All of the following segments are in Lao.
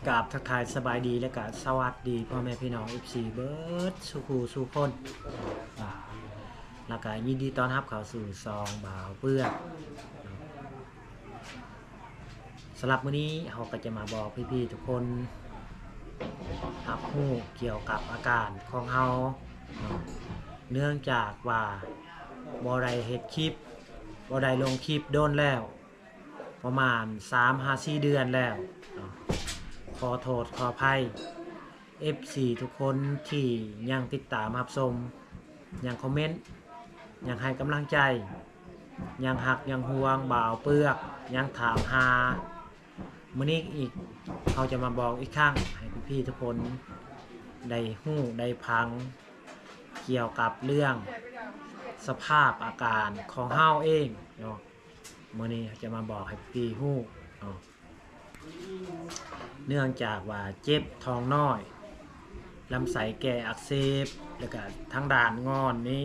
ກາບທັກທາຍສະບາຍດີ ແລະກະສະຫວັດດີພໍ່ແມ່ພີ່ນ້ອງ ເອັຟຊີ ເບິດສູ່ຄູ່ສູ່ຄົນ ອາ ແລະກະຍິນດີຕ້ອນຮັບເຂົ້າສູ່ຊ່ອງບ່າວເປືອກ. ສຳລັບມື້ນີ້ເຮົາກໍຈະມາບອກພີ່ໆທຸກຄົນຮັບຮູ້ກ່ຽວກັບອາການຂອງເຮົາເນາະ, ເນື່ອງຈາກວ່າບໍ່ໄດ້ເຮັດຄລິບ ບໍ່ໄດ້ລົງຄລິບດົນແລ້ວ ປະມານສາມຫາສີ່ເດືອນແລ້ວເນາະ. ຂໍໂທດຂໍອະໄພ ເອັຟຊີທຸກຄົນທີ່ຍັງຕິດຕາມຮັບຊົມ, ຍັງຄອມເມັນ, ຍັງໃຫ້ກຳລັງໃຈ, ຍັງຮັກຍັງຫ່ວງບ່າວເປືອກ, ຍັງຖາມຫາ. ມື້ນີ້ອີກ ເຮົາຈະມາບອກອີກຄັ້ງໃຫ້ພີ່ໆທຸກຄົນໄດ້ຮູ້ໄດ້ຟັງ ກ່ຽວກັບເລື່ອງສະພາບອາການຂອງເຮົາເອງເນາະ. ມື້ນີ້ເຮົາຈະມາບອກໃຫ້ພີ່ຮູ້ເນາະ, ເນື່ອງຈາກວ່າເຈັບທ້ອງນ້ອຍ, ລຳໄສ້ແກ້ອັກເສບ ແລ້ວກະທາງດ້ານງອນນີ້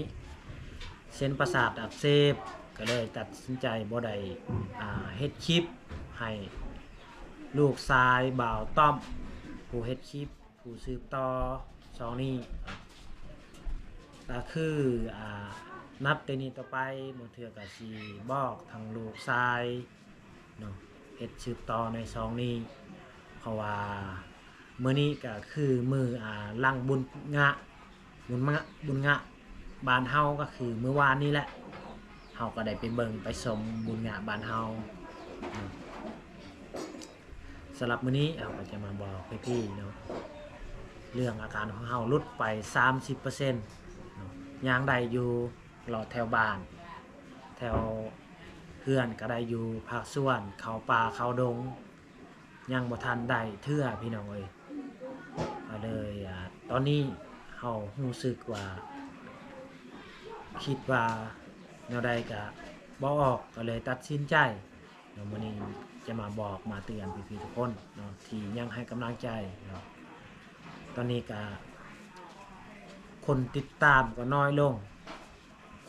ເສັ້ນປະສາດອັກເສບ ກໍເລີຍຕັດສິນໃຈບໍ່ໄດ້ ອາ ເຮັດຄລິບໃຫ້ລູກຊາຍບ່າວຕ້ອມ ຜູ້ເຮັດຄລິບ ຜູ້ສືບຕໍ່ຊ່ອງນີ້ ກໍຄື ອາ ນັບແຕ່ນີ້ຕໍ່ໄປ ບາງເທື່ອກໍຊິບອກທາງລູກຊາຍເນາະ ເຮັດສືບຕໍ່ໃນຊ່ອງນີ້ ເພາະວ່າມື້ນີ້ກໍຄືມື້ ອາ ຫຼັງບຸນງະ ບຸນມະ ບຸນງະບ້ານເຮົາ ກໍຄືມື້ວານນີ້ແຫຼະ ເຮົາກໍໄດ້ໄປເບິ່ງໄປຊົມບຸນງະບ້ານເຮົາເນາະ. ສຳລັບມື້ນີ້ເຮົາກໍຈະມາບອກພີ່ໆເນາະ ເລື່ອງອາການຂອງເຮົາຫຼຸດໄປສາມສິບເປີເຊັນເນາະ, ຍ່າງໄດ້ຢູ່ເລາະແຖວບ້ານ ແຖວເຮືອນກໍໄດ້ຢູ່, ພາກສວນ ເຂົ້າປ່າເຂົ້າດົງ ຍັງບໍ່ທັນໄດ້ເທື່ອພີ່ນ້ອງເອີຍ. ກໍເລີຍ ອາ ຕອນນີ້ເຮົາຮູ້ສຶກວ່າ ຄິດວ່າແນວໃດກໍບໍ່ອອກ ກໍເລີຍຕັດສິນໃຈເນາະ. ມື້ນີ້ຈະມາບອກມາເຕືອນພີ່ໆທຸກຄົນເນາະ ທີ່ຍັງໃຫ້ກຳລັງໃຈເນາະ. ຕອນນີ້ກໍຄົນຕິດຕາມກໍນ້ອຍລົງ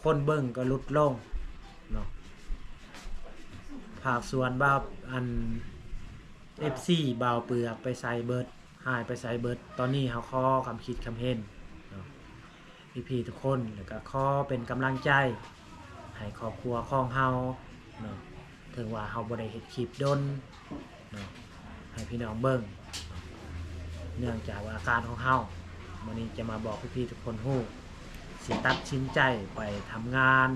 ຄົນເບິ່ງກໍຫຼຸດລົງເນາະ. ພາກສ່ວນບ່າວ ອັນ ເອັຟຊີບ່າວເປືອກໄປໃສເບິດ ຫາຍໄປໃສເບິດ? ຕອນນີ້ເຮົາຂໍຄຳຄິດຄຳເຫັນເນາະ ພີ່ໆທຸກຄົນ ແລ້ວກໍຂໍເປັນກຳລັງໃຈໃຫ້ຄອບຄົວຂອງເຮົາເນາະ. ເຖິງວ່າເຮົາບໍ່ໄດ້ເຮັດຄລິບດົນເນາະ ໃຫ້ພີ່ນ້ອງເບິ່ງ ເນື່ອງຈາກວ່າອາການຂອງເຮົາ ມື້ນີ້ຈະມາບອກພີ່ໆທຸກຄົນຮູ້ ຊິຕັດສິນໃຈໄປທຳງານ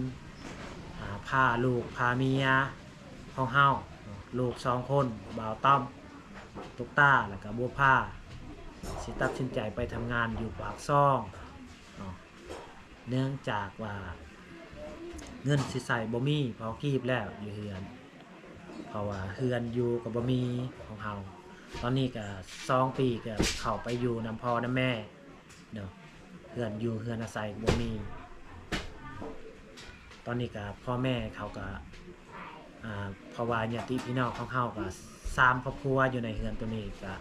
ອາ ພາລູກພາເມຍຂອງເຮົາເນາະ ລູກສອງຄົນ ບ່າວຕ້ອມ ຕຸກຕາ ແລ້ວກໍບົວພາ ຊິຕັດສິນໃຈໄປທຳງານຢູ່ປາກຊ່ອງເນາະ. ເນື່ອງຈາກວ່າເງິນຊິໃຊ້ບໍ່ມີພໍກີບແລ້ວຢູ່ເຮືອນ ເພາະວ່າເຮືອນຢູ່ກໍບໍ່ມີຂອງເຮົາ. ຕອນນີ້ກໍສອງປີກໍເຂົ້າໄປຢູ່ນຳພໍ່ນຳແມ່ເນາະ ເຮືອນຢູ່ເຮືອນອາໄສກໍບໍ່ມີ. ຕອນນີ້ກໍພໍ່ແມ່ເຂົາກໍ ອາ ເພາະວ່າຍາດຕິພີ່ນ້ອງຂອງເຮົາກໍສາມຄອບຄົວຢູ່ໃນເຮືອນໂຕນີ້ ກໍ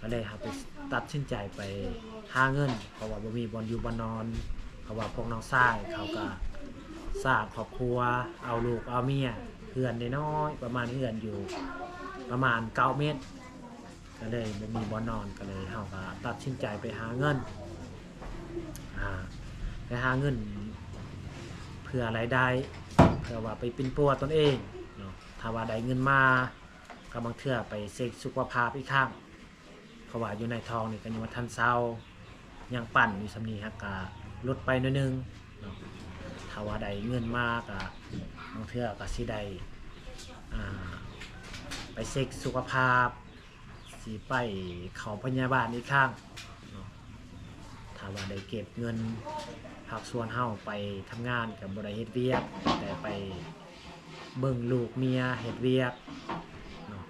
ກໍເລີຍເຮົາໄປຕັດສິນໃຈໄປຫາເງິນ ເພາະວ່າບໍ່ມີບ່ອນຢູ່ບ່ອນນອນ ເພາະວ່າພວກນ້ອງຊາຍເຂົາກໍສ້າງຄອບຄົວ ເອົາລູກເອົາເມຍ ເຮືອນນ້ອຍໆ ປະມານເຮືອນຢູ່ປະມານເກົ້າເມັດ ກໍເລີຍບໍ່ມີບ່ອນນອນ ກໍເລີຍເຮົາກໍຕັດສິນໃຈໄປຫາເງິນ ອາ ໄປຫາເງິນເພື່ອລາຍໄດ້ ເພື່ອວ່າໄປປິ່ນປົວຕົນເອງເນາະ. ຖ້າວ່າໄດ້ເງິນມາ ກໍບາງເທື່ອໄປເຊັກສຸຂະພາບອີກຄັ້ງ ເພາະວ່າຢູ່ໃນທ້ອງນີ້ກໍຍັງບໍ່ທັນເຊົາ ຍັງປັ້ນຢູ່ສ່ຳນີ້ ຫາກະຫຼຸດໄປໜ້ອຍໜຶ່ງເນາະ. ຖ້າວ່າໄດ້ເງິນມາກໍບາງເທື່ອກໍຊິໄດ້ ອາ ໄປເຊັກສຸຂະພາບ ຊິໄປເຂົ້າພະຍາບານອີກຄັ້ງເນາະ. ຖ້າວ່າໄດ້ເກັບເງິນ ພາກສ່ວນເຮົາໄປທຳງານກໍບໍ່ໄດ້ເຮັດວຽກ ແຕ່ໄປເບິ່ງລູກເມຍເຮັດວຽກເນາະ.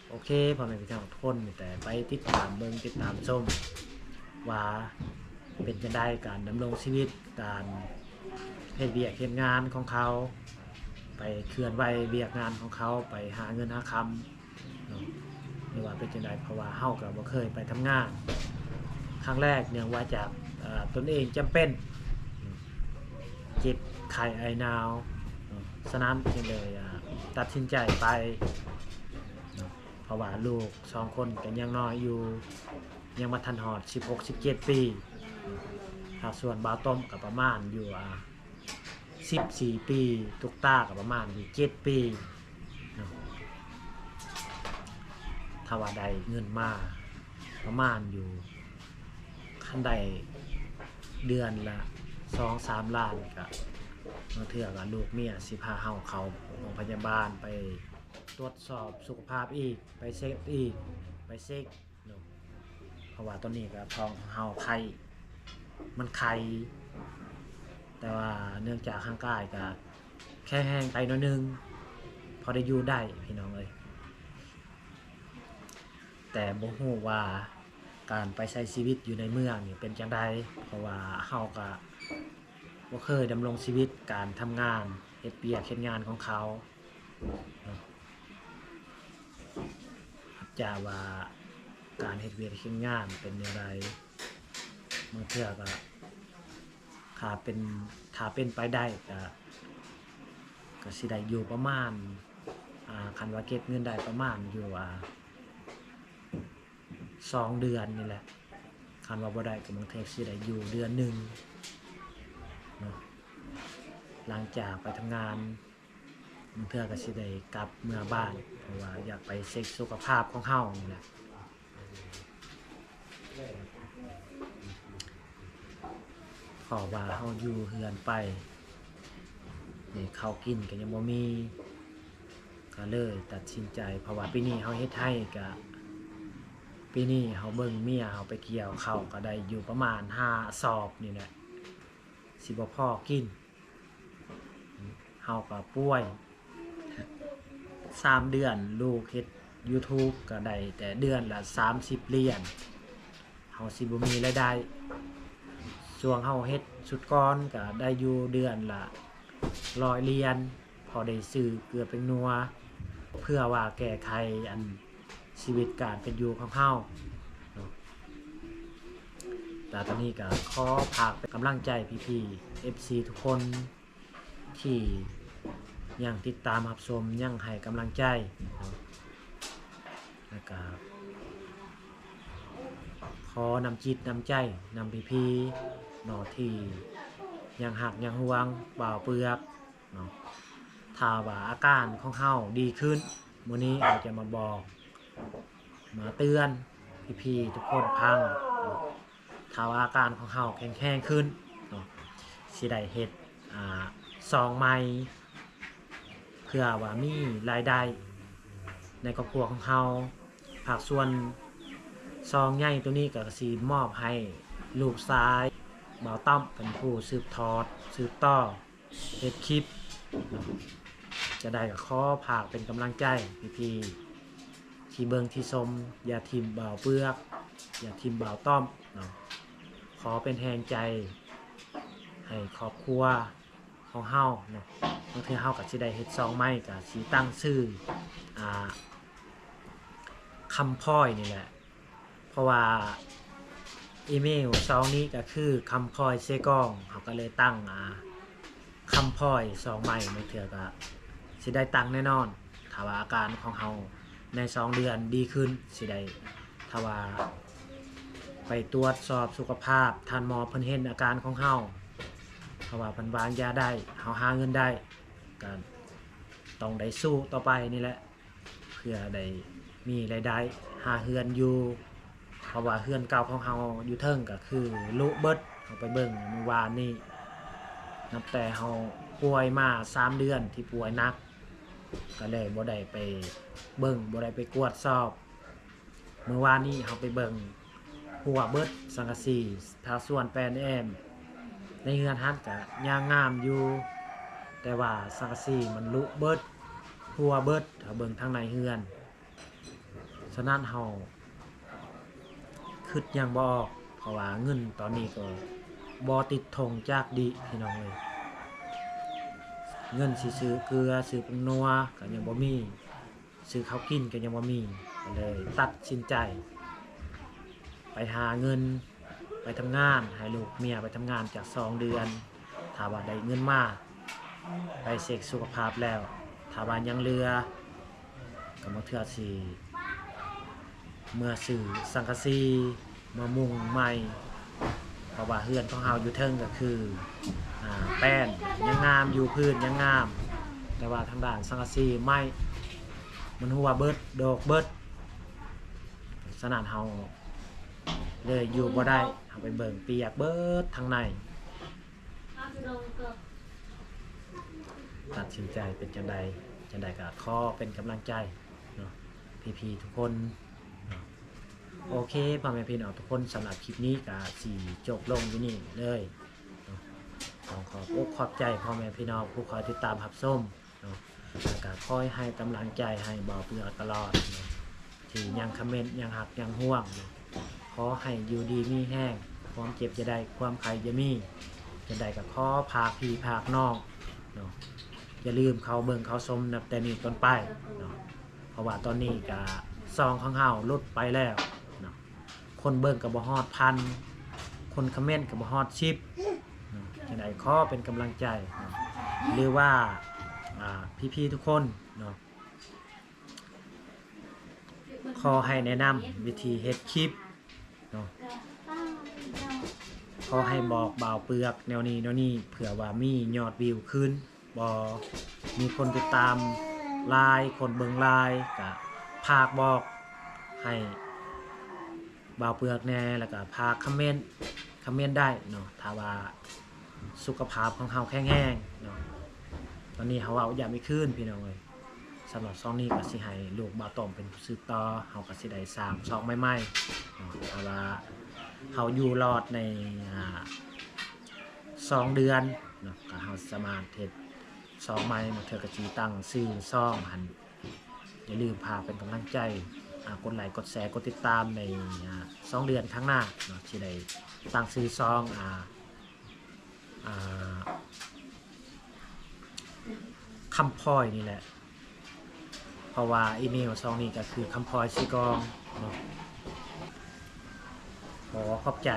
ໂອເຄ ພໍ່ແມ່ພີ່ນ້ອງທຸກຄົນ ມີແຕ່ໄປຕິດຕາມເບິ່ງຕິດຕາມຊົມວ່າເປັນຈັ່ງໃດການດຳລົງຊີວິດ ການເຮັດວຽກເຮັດງານຂອງເຂົາ ໄປເຄື່ອນໄຫວວຽກງານຂອງເຂົາ ໄປຫາເງິນຫາຄຳເນາະ ຫຼືວ່າເປັນຈັ່ງໃດ ເພາະວ່າເຮົາກໍບໍ່ເຄີຍໄປທຳງານຄັ້ງແລກ ເນື່ອງວ່າຈາກ ເອີ ຕົນເອງຈຳເປັນ ເຈັບໄຂ້ໄອໜາວເນາະ ສະນັ້ນຈຶ່ງໄດ້ ອາ ຕັດສິນໃຈໄປເນາະ. ະວ່າລູກສອງຄົນກໍຍັງນ້ອຍຢູ່ ຍັງບໍ່ທັນຮອດສິບຫົກ ສິບເຈັດປີ. ພາກສ່ວນບ່າວຕ້ອມກໍປະມານຢູ່ ອ່າ ສິບສີ່ປີ, ຕຸກຕາກໍປະມານຢູ່ເຈັດປີເນາະ. ຖ້າວ່າໄດ້ເງິນມາປະມານຢູ່ ຄັນໄດ້ເດືອນລະສອງສາມລ້ານ ກະບາງເທື່ອກະລູກເມຍຊິພາເຮົາເຂົ້າໂຮງພະຍາບານ ໄປຕວດສອບສຸຂະພາບອີກ ໄປເຊັກອີກ ໄປເຊັກເນາະ. ເພາະວ່າຕອນນີ້ກະທ້ອງຂອງເຮົາໄຂ່ ມັນໄຂ່ ແຕ່ວ່າເນື່ອງຈາກຮ່າງກາຍກະແຂງແຮງໄປໜ້ອຍໜຶ່ງ ພໍໄດ້ຢູ່ໄດ້ພີ່ນ້ອງເອີຍ. ແຕ່ບໍ່ຮູ້ວ່າການໄປໃຊ້ຊີວິດຢູ່ໃນເມືອງນີ້ເປັນຈັ່ງໃດ ເພາະວ່າເຮົາກະບໍ່ເຄີຍດຳລົງຊີວິດການທຳງານ ເຮັດວຽກເຮັດງານຂອງເຂົາເນາະ. ຈາກວ່າການເຮັດວຽກເຮັດງານເປັນແນວໃດ ບາງເທື່ອກະ ຖ້າເປັນ ຖ້າເປັນໄປໄດ້ກະ ກະຊິໄດ້ຢູ່ປະມານ ອ່າ ຄັນວ່າເກັບເງິນໄດ້ປະມານຢູ່ ອ່າ ສອງເດືອນນີ້ແຫຼະ. ຄັນວ່າບໍ່ໄດ້ກະບາງເທື່ອຊິໄດ້ຢູ່ເດືອນໜຶ່ງເນາະ ຫຼັງຈາກໄປທຳງານ. ບາງເທື່ອກະຊິໄດ້ກັບເມືອບ້ານ ເພາະວ່າຢາກໄປເຊັກສຸຂະພາບຂອງເຮົານີ້ແຫຼະ. ເພາະວ່າເຮົາຢູ່ເຮືອນໄປນີ້ ເຂົ້າກິນກະຍັງບໍ່ມີ ກະເລີຍຕັດສິນໃຈ ເພາະວ່າປີນີ້ເຮົາເຮັດໄຮ່ ກະປີນີ້ເຮົາເບິ່ງເມຍເຮົາໄປກ່ຽວເຂົ້າ ກະໄດ້ຢູ່ປະມານຫ້າສອບນີ້ແຫຼະ ຊິບໍ່ພໍກິນ. ເຮົາກະປ່ວຍສາມເດືອນ ລູກເຮັດຢູທູບກະໄດ້ແຕ່ເດືອນລະສາມສິບຫຼຽນ ເຮົາຊິບໍ່ມີລາຍໄດ້. ຊ່ວງເຮົາເຮັດຊຸດກ່ອນກະໄດ້ຢູ່ເດືອນລະຮ້ອຍຫຼຽນ ພໍໄດ້ຊື້ເກືອແປ້ງນົວ ເພື່ອວ່າແກ້ໄຂອັນ ຊີວິດການເປັນຢູ່ຂອງເຮົາເນາະ. ແຕ່ຕອນນີ້ກະຂໍຝາກເປັນກຳລັງໃຈພີ່ໆ ເອັຟຊີ ທຸກຄົນທີ່ຍັງຕິດຕາມຮັບຊົມ ຍັງໃຫ້ກຳລັງໃຈເນາະ ແລ້ວກະຂໍນ້ຳຈິດນ້ຳໃຈນຳພີ່ໆເນາະ ທີ່ຍັງຮັກຍັງຫ່ວງບ່າວເປືອກ ເນາະ. ຖ້າວ່າອາການຂອງເຮົາດີຂຶ້ນ ມື້ນີ້ເຮົາຈະມາບອກ ມາເຕືອນພີ່ໆທຸກຄົນຟັງເນາະ. ຖ້າວ່າອາການຂອງເຮົາແຂງແຮງຂຶ້ນເນາະ ຊິໄດ້ເຮັດ ອ່າ ຊ່ອງໃໝ່ ເພື່ອວ່າມີລາຍໄດ້ໃນຄອບຄົວຂອງເຮົາ. ພາກສ່ວນຊ່ອງໃຫຍ່ໂຕນີ້ກະຊິມອບໃຫ້ລູກຊາຍບ່າວຕ້ອມເປັນຜູ້ສືບທອດ ສືບຕໍ່ ເຮັດຄລິບເນາະ. ຈະໄດ້ກະຂໍຝາກເປັນກຳລັງໃຈພີ່ໆທີ່ເບິ່ງທີ່ຊົມ ຢ່າຖິ້ມບ່າວເປືອກ ຢ່າຖິ້ມບ່າວຕ້ອມເນາະ. ຂໍເປັນແຮງໃຈໃຫ້ຄອບຄົວຂອງເຮົາເນາະ. ບາງເທື່ອເຮົາກະຊິໄດ້ເຮັດຊ່ອງໃໝ່ ກະຊິຕັ້ງຊື່ ອ່າ ຄຳພອຍນີ້ແຫຼະ. ເພາະວ່າອີເມວຊ່ອງນີ້ກະຄືຄຳພອຍເຊກອງ ເຮົາກະເລີຍຕັ້ງ ອ່າ ຄຳພອຍຊ່ອງໃໝ່. ບາງເທື່ອກະຊິໄດ້ຕັ້ງແນ່ນອນ ຖ້າວ່າອາການຂອງເຮົາໃນສອງເດືອນດີຂຶ້ນ ຊິໄດ້ ຖ້າວ່າໄປຕວດສອບສຸຂະພາບ ທ່ານໝໍເພິ່ນເຫັນອາການຂອງເຮົາ ຖ້າວ່າເພິ່ນວາງຢາໄດ້ ເຮົາຫາເງິນໄດ້ ກະຕ້ອງໄດ້ສູ້ຕໍ່ໄປນີ້ແຫຼະ. ເພື່ອໄດ້ມີລາຍໄດ້ຫາເຮືອນຢູ່ ເພາະວ່າເຮືອນເກົ່າຂອງເຮົາຢູ່ເທິງກະຄືລຸເບິດ. ເຮົາໄປເບິ່ງມື້ວານນີ້ ນັບແຕ່ເຮົາປ່ວຍມາສາມເດືອນທີ່ປ່ວຍໜັກ ກະເລີຍບໍ່ໄດ້ໄປເບິ່ງ ບໍ່ໄດ້ໄປກວດສອບ. ມື້ວານນີ້ເຮົາໄປເບິ່ງ ຮົ່ວເບິດ ສັງກະສີ ພາກສ່ວນແປນແອມ ໃນເຮືອນຫັ້ນກະຍັງງາມຢູ່ ແຕ່ວ່າສັງກະສີມັນລຸເບິດ ຮົ່ວເບິດ ຖ້າເບິ່ງທາງໃນເຮືອນ. ສະນັ້ນເຮົາຄຶດຫຍັງບໍ່ອອກ ເພາະວ່າເງິນຕອນນີ້ກໍບໍ່ຕິດຖົງຈາກດິ ພີ່ນ້ອງເອີຍ. ເງິນຊິຊື້ເກືອ ຊື້ແປ້ງນົວກະຍັງບໍ່ມີ ຊື້ເຂົ້າກິນກະຍັງບໍ່ມີ ກະເລີຍຕັດສິນໃຈໄປຫາເງິນ ໄປທຳງານ ໃຫ້ລູກເມຍໄປທຳງານຈັກສອງເດືອນ. ຖ້າວ່າໄດ້ເງິນມາ ໄປເຊັກສຸຂະພາບແລ້ວ ຖ້າວ່າຍັງເຫຼືອ ກະບາງເທື່ອຊິ ເມືອຊື້ສັງກະສີ ມາມຸງໃໝ່ ເພາະວ່າເຮືອນຂອງເຮົາຢູ່ເທິງກໍຄື ອ່າ ແປ້ນຍັງງາມຢູ່ ພື້ນຍັງງາມ ແຕ່ວ່າທາງດ້ານສັງກະສີໄມ້ມັນຮົ່ວເບິດ ໂດກເບິດ ສະນັ້ນເຮົາເລີຍຢູ່ບໍ່ໄດ້ ເຮົາໄປເບິ່ງ ປຽກເບິດທາງໃນ ຕັດສິນໃຈເປັນຈັ່ງໃດ ຈັ່ງໃດກໍຂໍເປັນກຳລັງໃຈເນາະ ພີ່ໆທຸກຄົນເນາະ. ໂອເຄ ພໍ່ແມ່ພີ່ນ້ອງທຸກຄົນ ສຳລັບຄລິບນີ້ກໍຊິຈົບລົງຢູ່ນີ້ເລີຍເນາະ. ຕ້ອງຂອບອົກຂອບໃຈພໍ່ແມ່ພີ່ນ້ອງຜູ້ຄອຍຕິດຕາມຮັບຊົມເນາະ ແລ້ວກໍຄອຍໃຫ້ກຳລັງໃຈໃຫ້ບ່າວເປືອກຕະຫຼອດເນາະ ທີ່ຍັງຄອມເມັນ ຍັງຮັກ ຍັງຫ່ວງເນາະ. ຂໍໃຫ້ຢູ່ດີມີແຮງ ຄວາມເຈັບຢ່າໄດ້ ຄວາມໄຂ້ຢ່າມີ. ຈັ່ງໃດກໍຂໍຝາກພີ່ຝາກນ້ອງເນາະ ຢ່າລືມເຂົ້າເບິ່ງເຂົ້າຊົມນັບແຕ່ນີ້ເປັນຕົ້ນໄປເນາະ ເພາະວ່າຕອນນີ້ກະຊ່ອງຂອງເຮົາຫຼຸດໄປແລ້ວເນາະ ຄົນເບິ່ງກໍບໍ່ຮອດພັນ ຄົນຄອມເມັນກໍບໍ່ຮອດສິບເນາະ. ຈັ່ງໃດຂໍເປັນກຳລັງໃຈເນາະ ຫຼືວ່າ ອ່າ ພີ່ໆທຸກຄົນເນາະ ຂໍໃຫ້ແນະນຳວິທີເຮັດຄລິບເນາະ ຂໍໃຫ້ບອກບ່າວເປືອກແນວນີ້ແນວນີ້ ເພື່ອວ່າມີຍອດວິວຄືນ ບໍ່ມີຄົນຕິດຕາມຫຼາຍ ຄົນເບິ່ງຫຼາຍ ກະຝາກບອກໃຫ້ບ່າວເປືອກແດ່ ແລ້ວກະຝາກຄອມເມັນ ຄອມເມັນໄດ້ເນາະ ຖ້າວ່າສຸຂະພາບຂອງເຮົາແຂງແຮງເນາະ. ຕອນນີ້ເຮົາເວົ້າຢ້ຳອີກຄືນພີ່ນ້ອງເອີຍ ສຳລັບຊ່ອງນີ້ກໍຊິໃຫ້ລູກບ່າວຕ້ອມເປັນຜູ້ສືບຕໍ່ ເຮົາກໍຊິໄດ້ສ້າງຊ່ອງໃໝ່ໆເນາະ ຖ້າວ່າເຮົາຢູ່ລອດໃນ ອ່າ ສອງເດືອນເນາະ ກໍເຮົາສາມາດເຮັດຊ່ອງໃໝ່ ບາງເທື່ອກໍຊິຕັ້ງຊື່ຊ່ອງຫັ້ນ ຢ່າລືມຝາກເປັນກຳລັງໃຈ ອ່າ ກົດໄລ ກົດແຊ ກົດຕິດຕາມໃນ ອ່າ ສອງເດືອນຂ້າງໜ້າເນາະ ຊິໄດ້ຕັ້ງຊື່ຊ່ອງ ອ່າ ອ່າ ຄຳພອຍນີ້ແຫຼະ ເພາະວ່າອີເມວຊ່ອງນີ້ກໍຄືຄຳພອຍສີກອງເນາະ. ຂໍຂອບໃຈ.